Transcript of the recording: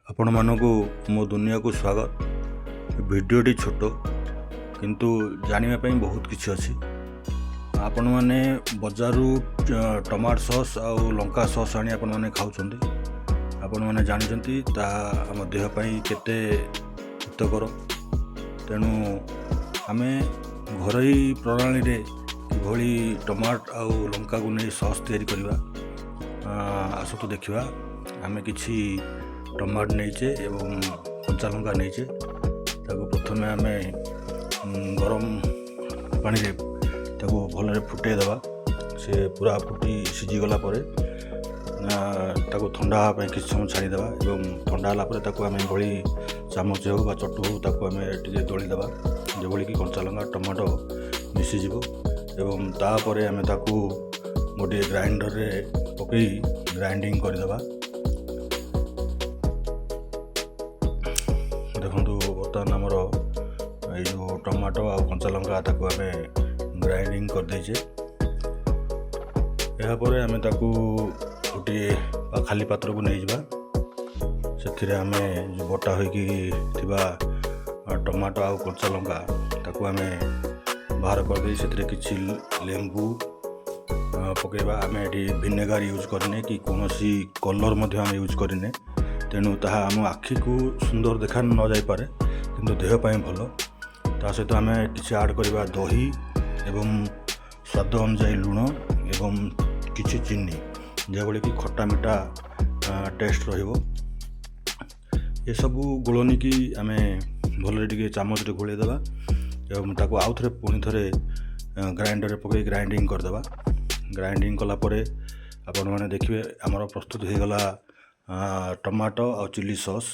ଆପଣମାନଙ୍କୁ ମୋ ଦୁନିଆକୁ ସ୍ୱାଗତ। ଭିଡ଼ିଓଟି ଛୋଟ, କିନ୍ତୁ ଜାଣିବା ପାଇଁ ବହୁତ କିଛି ଅଛି। ଆପଣମାନେ ବଜାରରୁ ଟମାଟୋ ସସ୍ ଆଉ ଲଙ୍କା ସସ୍ ଆଣି ଆପଣମାନେ ଖାଉଛନ୍ତି। ଆପଣମାନେ ଜାଣିଛନ୍ତି, ତାହା ଆମ ଦେହ ପାଇଁ କେତେ ହିତକର। ତେଣୁ ଆମେ ଘରୋଇ ପ୍ରଣାଳୀରେ କିଭଳି ଟମାଟୋ ଆଉ ଲଙ୍କାକୁ ନେଇ ସସ୍ ତିଆରି କରିବା, ଆସନ୍ତୁ ଦେଖିବା। ଆମେ କିଛି ଟମାଟୋ ନେଇଛେ ଏବଂ କଞ୍ଚା ଲଙ୍କା ନେଇଛେ। ତାକୁ ପ୍ରଥମେ ଆମେ ଗରମ ପାଣିରେ ତାକୁ ଭଲରେ ଫୁଟେଇ ଦେବା। ସେ ପୁରା ଫୁଟି ସିଝିଗଲା ପରେ ତାକୁ ଥଣ୍ଡା ହେବା ପାଇଁ କିଛି ସମୟ ଛାଡ଼ିଦେବା ଏବଂ ଥଣ୍ଡା ହେଲା ପରେ ତାକୁ ଆମେ ଏଭଳି ଚାମଚ ହେଉ ବା ଚଟୁ ହେଉ, ତାକୁ ଆମେ ଟିକେ ଦଳିଦେବା, ଯେଭଳି କି କଞ୍ଚା ଲଙ୍କା, ଟମାଟୋ ମିଶିଯିବ ଏବଂ ତାପରେ ଆମେ ତାକୁ ଗୋଟିଏ ଗ୍ରାଇଣ୍ଡରରେ ପକାଇ ଗ୍ରାଇଣ୍ଡିଙ୍ଗ କରିଦେବା। ଦେଖନ୍ତୁ, ବର୍ତ୍ତମାନ ଆମର ଏଇ ଯେଉଁ ଟମାଟୋ ଆଉ କଞ୍ଚା ଲଙ୍କା, ତାକୁ ଆମେ ଗ୍ରାଇଣ୍ଡିଙ୍ଗ କରିଦେଇଛେ। ଏହାପରେ ଆମେ ତାକୁ ଗୋଟିଏ ଖାଲି ପାତ୍ରକୁ ନେଇଯିବା। ସେଥିରେ ଆମେ ଯେଉଁ ବଟା ହୋଇକି ଥିବା ଟମାଟୋ ଆଉ କଞ୍ଚା ଲଙ୍କା, ତାକୁ ଆମେ ବାହାର କରିଦେଇ ସେଥିରେ କିଛି ଲେମ୍ବୁ ପକାଇବା। ଆମେ ଏଠି ଭିନେଗାର ୟୁଜ୍ କରିନେ କି କୌଣସି କଲର୍ ମଧ୍ୟ ଆମେ ୟୁଜ୍ କରିନେ। ତେଣୁ ତାହା ଆମ ଆଖିକୁ ସୁନ୍ଦର ଦେଖା ନ ଯାଇପାରେ, କିନ୍ତୁ ଦେହ ପାଇଁ ଭଲ। ତା ସହିତ ଆମେ କିଛି ଆଡ଼୍ କରିବା ଦହି ଏବଂ ସ୍ୱାଦ ଅନୁଯାୟୀ ଲୁଣ ଏବଂ କିଛି ଚିନି, ଯେଭଳି କି ଖଟା ମିଠା ଟେଷ୍ଟ ରହିବ। ଏସବୁ ଗୋଳନିକି ଆମେ ଭଲରେ ଟିକେ ଚାମଚରେ ଗୋଳେଇ ଦେବା ଏବଂ ତାକୁ ଆଉଥରେ ପୁଣି ଥରେ ଗ୍ରାଇଣ୍ଡରରେ ପକାଇ ଗ୍ରାଇଣ୍ଡିଙ୍ଗ କରିଦେବା। ଗ୍ରାଇଣ୍ଡିଙ୍ଗ କଲା ପରେ ଆପଣମାନେ ଦେଖିବେ, ଆମର ପ୍ରସ୍ତୁତ ହୋଇଗଲା ଟମାଟୋ ଆଉ ଚିଲି ସସ୍।